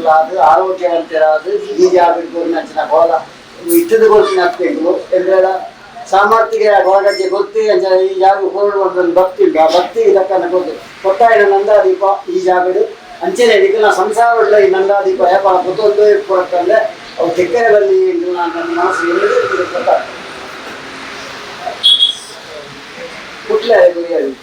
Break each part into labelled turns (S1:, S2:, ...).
S1: ಜನಕುಲಾದ್ ಆರೋಗ್ಯವಂತರಾದ್ ಈ ಜಾಗಡ್ ಕೊರ್ನಂಚಿನ ಕೋಲ ಇತ್ತದ ಕೊರ್ಪಿನ ಅತ್ತೆಂಕುಲು ಎಂದ್ರಡ ಸಾಮರ್ಥ್ಯ ಕೊರಗಜ್ಜೆ ಗೊತ್ತಿ ಅಂಚ ಈ ಜಾಗ ಕೊರಡು ಒಂದು ಭಕ್ತಿ ಉಂಟು. ಆ ಭಕ್ತಿ ಇದಕ್ಕನ್ನ ಕೊರ್ದು ಕೊಟ್ಟಾಯಿನ ನಂದಾದೀಪ ಈ ಜಾಗಡ್ ಅಂಚನೆ ನಿಕಲ್ನ ಸಂಸಾರಡ್ಲ ಈ ನಂದಾದೀಪ ವ್ಯಾಪಾರ ಪುತ್ತೊಂದು ಕೊರಕಂದ್ರೆ ಅವು ತಿಕ್ಕರೆ ಬಲ್ಲಿ ನನ್ನ ಮನಸ್ಸು ಎಲ್ಲದೂ ಇದು ಕೊಟ್ಟ ಕುಟ್ಲೆ ಗುರಿಯಾಗಿ.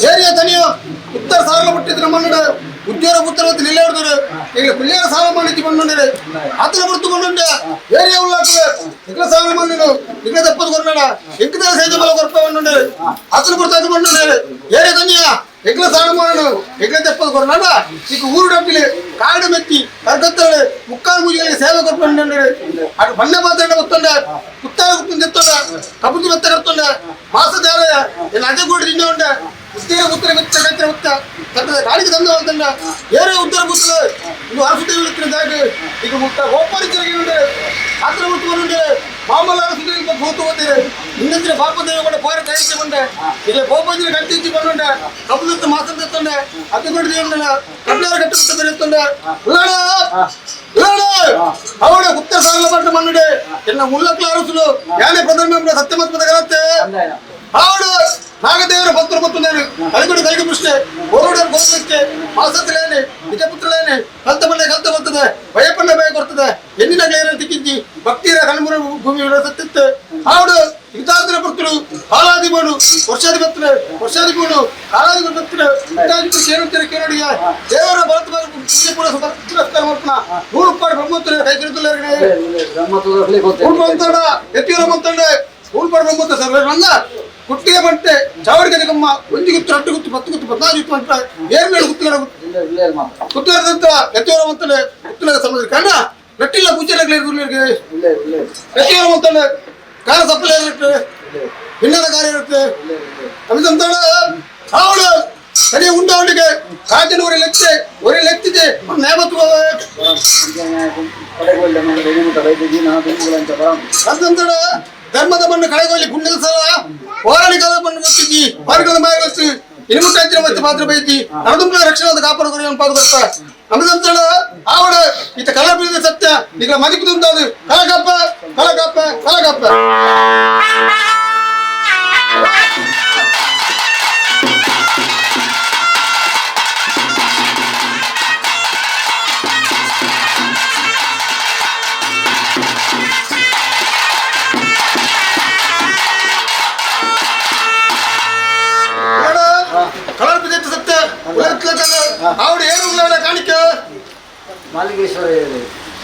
S2: Area ತನಿಯ ಉತ್ತರ ಸಾರಲ ಪಟ್ಟಿದ್ರೆ ಮಣ್ಣು ಉದ್ಯೋಗ ಉತ್ತರ ನಿಲ್ಲಾಡ್ತಾರೆ ಈಗ ಪಿಳ್ಳೆಯ ಸಾಲ ಮಾಡಿದ್ದು ಮಣ್ಣು ಆತನ ಬಿಡ್ತು ಮಣ್ಣುಂಡೆ ಏರಿಯಾ ಉಳ್ಳಾಕುವೆ ಇಗ್ಲ ಸಾಲ ಮಣ್ಣು ಇಗ್ಲ ತಪ್ಪದು ಕೊರ್ನಾಡ ಇಂಕದ ಸೇಜ ಬಲ ಕೊರ್ಪ ಮಣ್ಣು ಆತನ ಬಿಡ್ತಾ ಮಣ್ಣು ಏರಿಯಾ ತನಿಯ ಎಗ್ಲ ಸಾಲ ಮಣ್ಣು ಎಗ್ಲ ತಪ್ಪದು ಕೊರ್ನಾಡ ಈಗ ಊರು ಡಬ್ಬಿಲೆ ಕಾಡು ಮೆತ್ತಿ ಕರ್ಕತ್ತಾಳೆ ಮುಕ್ಕಾಲು ಮುಜಿಗಳಿಗೆ ಸೇವೆ ಕೊರ್ಪಂಡು ಅటు ಬಣ್ಣ ಪಾತ್ರ ಗೊತ್ತುಂಡೆ ಕುತ್ತಾರ ಗುತ್ತುಂದು ಎತ್ತುಂಡೆ ಕಬುದು ಮೆತ್ತ ಕರ್ತುಂಡೆ ಮಾಸ ದೇವರ ಅದೇ ಗೂಡು ತಿಂಡ ಉಂಡೆ ಉತ್ತರ ಉತ್ತರ ಮೆತ್ತ ಮೆತ್ತ ಉತ್ತ ತಟ್ಟದ ಕಾಡಿಗೆ ತಂದು ಅಂತಂಡ ಏರೇ ಉತ್ತರ ಪುತ್ರ ಇದು ಅರಸುದೇವಿ ದಾಗೆ ಈಗ ಮುಟ್ಟ ಓಪರಿಚರಿಗೆ ಉಂಡೆ ಆತರ ಮುಟ್ಟು ಮಾಮೂಲು ಅರಸುದೇವಿ ಹೋತು ಹೋಗ್ತೀರಿ ಇನ್ನಂದ್ರೆ ಪಾಪದೇವ ಕೂಡ ಪೋರ ಕೈಗೆ ಬಂಡೆ ಈಗ ಗೋಪಂಜನ ಕಟ್ಟಿಂಚಿ ಬಂಡುಂಡೆ ಕಬುದು ಮಾಸ తెత్తుండే అతి కూడా దేవుడు కబ్లారు కట్టుకుంటూ పెరుగుతుండే ಅವಳು ಉತ್ತರ ಸಾರಲ ಪಟ್ಟ ಮಣ್ಣುಡೆ ಎನ್ನ ಮುಲ್ಲಕ್ಲ ಅರಸುಲು ಯಾನೆ ಪ್ರಧಾನ ಸತ್ಯಮತ್ಮದ ಕರತ್ತೆ ಅವಳು ನಾಗದೇವರ ಭಕ್ತರು ಗೊತ್ತುಂದೇನು ಕಲಿಗುಡಿ ಕಲಿಗೆ ಪುಷ್ಟೆ ಗೋರುಡರು ಗೋರುಡಕ್ಕೆ ಮಾಸತ್ಲೇನೆ ನಿಜಪುತ್ರಲೇನೆ ಕಲ್ತ ಬಂಡೆ ಕಲ್ತ ಬರ್ತದೆ ಭಯಪಂಡ ಭಯ ಕೊಡ್ತದೆ ಎನ್ನಿನ ಗೈರ ತಿಕ್ಕಿಂಚಿ ಭಕ್ತಿರ ಕಣ್ಮುರ ಭೂಮಿ ಸತ್ತಿತ್ತು ಆವಡು ಹಿತಾಂತರ ಭಕ್ತರು ಕಾಲಾದಿ ಬೋಡು ವರ್ಷಾದಿ ಭಕ್ತರು ವರ್ಷಾದಿ ಬೋಡು ಕಾಲಾದಿ ಭಕ್ತರು ಹಿತಾದಿ ಕೇಳುತ್ತಾರೆ ಕೇಳುಡಿಯ ದೇವರ ಭರತ ಪೂಜೆ ಪೂರ ಪುರಸ್ಕಾರ ಮಾಡ್ಪಣ ನೂರು ರೂಪಾಯಿ ಬ್ರಹ್ಮೋತ್ತರ ಕೈ ತಿರುತ್ತಲ್ಲ ಎತ್ತಿರ ಊರ್ಪಾಡು ಬ್ರಹ್ಮೋತ್ತರ ಸರ್ ನನ್ನ ಕುಟ್ಟಿಗೆ ಬಂಟೆ ಚಾವಡಿ ಕನಕಮ್ಮ ಒಂದು ಗುತ್ತು ರಟ್ಟು ಗುತ್ತು ಪತ್ತು ಗುತ್ತು ಪದ್ನಾಲ್ಕು ಗುತ್ತು ಅಂತ ಏರ್ಮೇಳು ಗುತ್ತು ಗುತ್ತುಗಾರ ಎತ್ತಿಯವರ ಮಂತಲೆ ಗುತ್ತುಲಗ ಸಮುದ್ರ ಕಂಡ ರಟ್ಟಿಲ್ಲ ಪೂಜೆ ಎತ್ತಿಯವರ ಮಂತಲೆ ಕಾಲ ಸಪ್ಪಲೆ ಇನ್ನದ ಕಾರ್ಯ ಇರುತ್ತೆ ಅಭಿಸಂತಾನ ಅವಳು ಸರಿ ಉಂಟು ಅವನಿಗೆ ಕಾಜಿನ ಊರಲ್ಲಿ ಲೆತ್ತೆ ಒರೆ ಲೆತ್ತಿದೆ ನೇಮತ್ತು ಅಂತಂತಡ ಧರ್ಮದ ಮಣ್ಣು ಕಳೆಗೋಲಿ ಪುಣ್ಯದ ಸಲ ಹೋರಾಣಿಕಾಲ ಮಣ್ಣು ಗೊತ್ತಿದ್ದಿ ಹೋರಾಟದ ಮಾಯಗೊತ್ತು ಇನಿಮುಟ್ಟಾಚಿನ ಮತ್ತೆ ಪಾತ್ರ ಬೈತಿ ನರದುಂಬ ರಕ್ಷಣೆ ಕಾಪಾಡು ಗುರಿ ಪಾದ ನಮ್ಮದಂತಡ ಆವಡ ಈತ ಕಲ ಬೀಳಿದ ಸತ್ಯ ಈಗ ಮದಿಪು ತುಂಟಾದು ಕಲಕಪ್ಪ ಕಲಕಪ್ಪ ಕಲಕಪ್ಪ ಆವಡು ಏನು ಕಾಣಿಕೆ
S1: ಮಾಲಿಂಗೇಶ್ವರ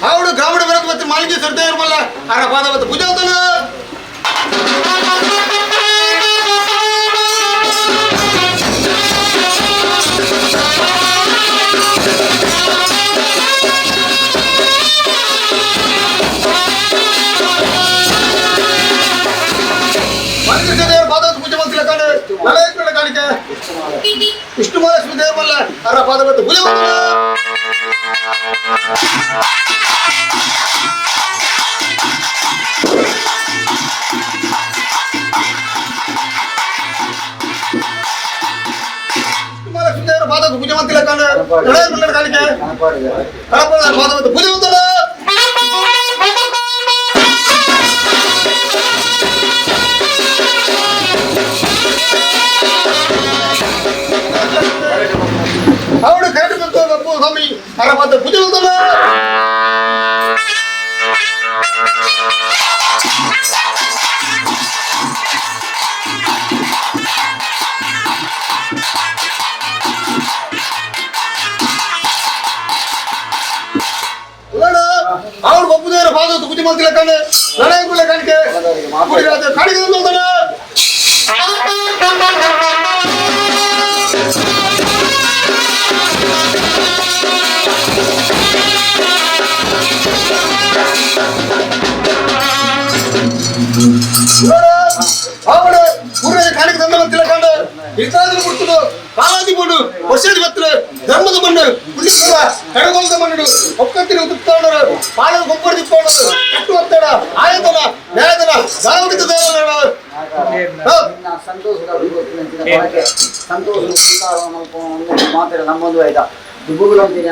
S2: ಆವಡು ಗ್ರಾಮೀಣ ಬರೋದು ಮತ್ತೆ ಮಾಲಿಂಗೇಶ್ವರ ದೇವರು ಮಲ್ಲ ಆರ ಪಾದ ಮತ್ತು ಪೂಜೆ ಹೋದನು ಮಾಲಿಂಗೇಶ್ವರ ದೇವರು ಪಾದ ಪೂಜೆ ಮಾಡ್ತಿಲ್ಲ ಕಾಣೆ ನಲ ಕಾಣಿಕೆ ವಿಷ್ಣು ಮಹಾಲಕ್ಷ್ಮಿ ದೇವರಲ್ಲ ಅರ ಪಾದ ಮತ್ತು ಪೂಜೆ ಮಾಡ್ತಾರೆ. ವಿಷ್ಣು ಮಹಾಲಕ್ಷ್ಮಿ ದೇವರ ಪಾದ ಪೂಜೆ ಮಾಡ್ತಿಲ್ಲ ಕಾಣೆ ನಲ ಕಾಣಿಕೆ ಕಳಪದ ಪಾದ ಮತ್ತು ಪೂಜೆ ಮಾಡ್ತಾರೆ. ಅವಳು ಕರೆಂಟ್ ಬಂತು ಬಪ್ಪು ಸ್ವಾಮಿ ಅರ ಪಾದ ಪೂಜೆ ಮಾಡ್ತಾರೆ. ಅವಳು ಬಪ್ಪು ದೇವರ ಪಾದ ಪೂಜೆ ಮಾಡ್ತಿಲ್ಲ ಕಾಣೆ ನಡೆ ಕಾಣಿಕೆ ಕಾಣಿಕೆ ಹೋಗ್ತಾನೆ. ಅವಳು ಊರಲ್ಲಿ ಕಾಣಿಕೆ ತಂದ ಬಂತಿಲ್ಲ ಕಂಡು ಇಷ್ಟಾದ್ರೂ ಕೊಡ್ತದು ಕಾಲಾದಿ ಮಣ್ಣು ವರ್ಷದ ಬತ್ತಲು ಧರ್ಮದ ಮಣ್ಣು ಪುಣ್ಯದ ಕಡಗೋಲದ ಮಣ್ಣು ಒಕ್ಕತ್ತಿನ ಉತ್ತುತ್ತಾಡೋರು ಪಾಲದ ಗೊಬ್ಬರ ತಿಕ್ಕೊಳ್ಳೋರು ಕಟ್ಟು ಒತ್ತಡ ಆಯತನ ನ್ಯಾಯತನ ಗಾವಡಿತ
S1: ಸಂತೋಷ ಮಾತ್ರ ನಮ್ಮೊಂದು ಆಯ್ತಾ ದುಬ್ಬುಗಳಂತೀನಿ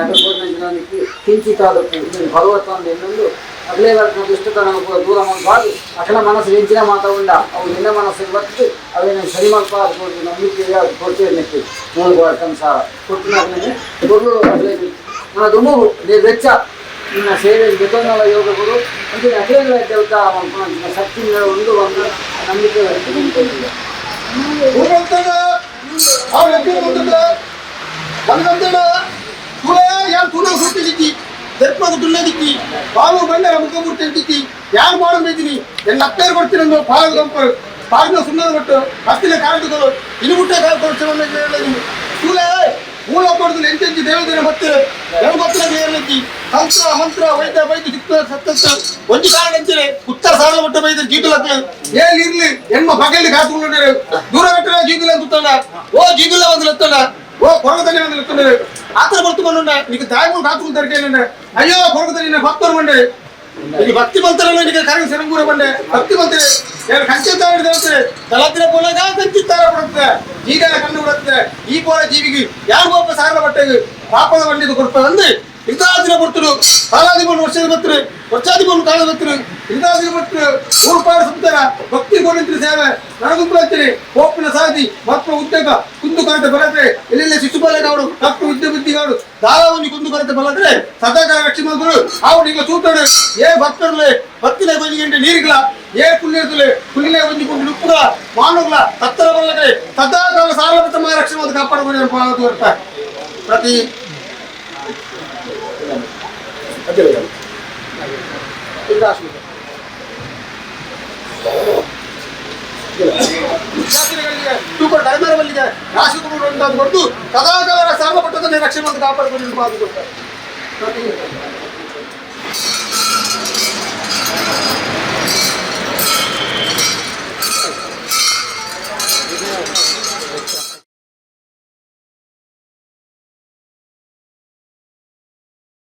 S1: ಕಿಂಚಿತಾದಕ್ಕೂ ಇದನ್ನು ಭಗವತ್ ಇನ್ನೊಂದು ಅಗಲೇ ವರ್ಗ ದುಷ್ಟತನ ದೂರ ಮಾಡ್ಬಾರ್ದು ಅಖಲ ಮನಸ್ಸು ಎಂಚಿನ ಮಾತ ಉಂಡ ಅವು ನಿನ್ನ ಮನಸ್ಸಿಗೆ ಬತ್ತು ಅವೇನು ಸರಿ ಮಲ್ಪ ಅದು ನಂಬಿಕೆ ಕೊಡ್ತೇವೆ ನೆಕ್ಕಿ ಮೂರು ಸಂಸಾರ ಕೊಟ್ಟು ಕೊಡ್ಲು ಅಗಲೇ ನನ್ನ ದುಂಬು ವೆಚ್ಚ ನಿನ್ನ ಸೇವೆ ಬೆತೋನಲ ಯೋಗಗಳು ಅಂತೀನಿ ಅಖಿಲ ದೇವತಾ ಶಕ್ತಿ ಒಂದು ಒಂದು ನಂಬಿಕೆ
S2: ಸುಟ್ಟಿದ್ದಿ ಬಾವು ಬಂಡರ ಮುಖಮೂರ್ತಿ ಅಂತಿದ್ದಿ ಯಾರು ಮಾಡೋ ಬೇಯ್ತೀನಿ ಎಲ್ಲ ಅಪ್ಪೇರು ಕೊಡ್ತೀನಿ ಅಂದು ಪಾಲು ಕಂಪರು ಪಾಲಿನ ಸುಣ್ಣದ ಕೊಟ್ಟು ಹಸ್ತಿನ ಕಾರಣಗಳು ಇನ್ನು ಮುಟ್ಟೆ ಕಾಲು ಕೊಡ್ತೀನಿ ಸೂಲೆ ಮೂಲ ಕೊಡುದು ಎಂತೆಂಚಿ ದೇವದೇನ ಭಕ್ತರು ಎರಡು ಭಕ್ತರ ಏನಿದ್ದಿ ತಂತ್ರ ಮಂತ್ರ ವೈದ್ಯ ವೈದ್ಯ ಸಿಕ್ತ ಸತ್ತ ಒಂದು ಕಾರಣ ಅಂತೀರಿ ಉತ್ತರ ಸಾಲ ಮಟ್ಟ ಬೈದ ಜೀತುಲ ಏನ್ ಇರ್ಲಿ ಹೆಣ್ಮ ಬಗೆಯಲ್ಲಿ ಕಾத்துಕೊಂಡು ದೂರ ಕಟ್ಟಡ ಜೀತುಲ ಅಂತ ಓ ಜೀತುಲ ಒಂದು ಎತ್ತಣ ಓ ಕೊರಗದಲ್ಲಿ ಒಂದು ಎತ್ತಂದ್ರೆ ಆತರ ಬರ್ತುಕೊಂಡು నీకు దాయములు కాచుకుంటారు అయ్యో కొరగదని నేను భక్తులు మండే ఇది భక్తి మంత్రంలో నీకు కరెంట్ శరంగూర ಬಂಡೆ ಭಕ್ತಿ ಮಂತ್ರಿ నేను ಕಂಚಿತ್ತಾರ ದೇವತೆ ತಲತ್ತಿನ ಪೋಲಾಗ ಕಂಚಿತ್ತಾರ ಬಿಡುತ್ತೆ ಜೀಗನ ಕಣ್ಣು ಬಿಡುತ್ತೆ ಈ ಪೋಲ ಜೀವಿಗೆ ಯಾರು ಒಬ್ಬ ಸಾರಲ ಬಟ್ಟೆಗೆ ಪಾಪದ ಬಂಡಿದು ಕೊಡ್ಪ ಅಂದು ಇರ್ತಾದಿನ ಬರ್ತರು ಕಾಲಾದಿ ಬಂದು ವರ್ಷದ ಬರ್ತರು ವರ್ಷಾದಿ ಬಂದು ಕಾಲದ ಬರ್ತರು ಇರ್ತಾದಿನ ಬರ್ತರು ಊರು ಸುತ್ತರ ಭಕ್ತಿ ಗೋಲಿಂತ್ರಿ ಸೇವೆ ನನಗುಂಪು ಅಂತೀರಿ ಹೋಪಿನ ಸಾಧಿ ಮಕ್ಕಳ ಉದ್ಯೋಗ ಕುಂದು ಕೊರತೆ ಬರದ್ರೆ ಎಲ್ಲೆಲ್ಲ ಶಿಶುಪಾಲಗೌಡು ಡಾಕ್ಟರ್ ವಿದ್ಯೆ ಬುದ್ಧಿಗೌಡು ದಾರಾವನಿ ಕುಂದು ಕೊರತೆ ಬಲ್ಲದ್ರೆ ಸದಾಕಾಲ ರಕ್ಷಿ ಆవుడు ಈಗ చూస్తాడు ఏ భక్తులే భక్తిలే కొంచెం నీరుగల ఏ పుణ్యతులే పుణ్యలే కొంచెం నుప్పుగా మానవుల తత్తర వల్లకే సదాకాల సార్వభౌమ రక్షణ కాపాడుకునే ప్రతి ತೂಕಡ ಕಡಿಮೆ ಬಲ್ಲಿಗೆ ರಾಶಿ ಕೊಟ್ಟು ಸದಾಕಾಲ ಸಾರ್ವಭೌಮ ರಕ್ಷಣೆ ಕಾಪಾಡಿಕೊಂಡು.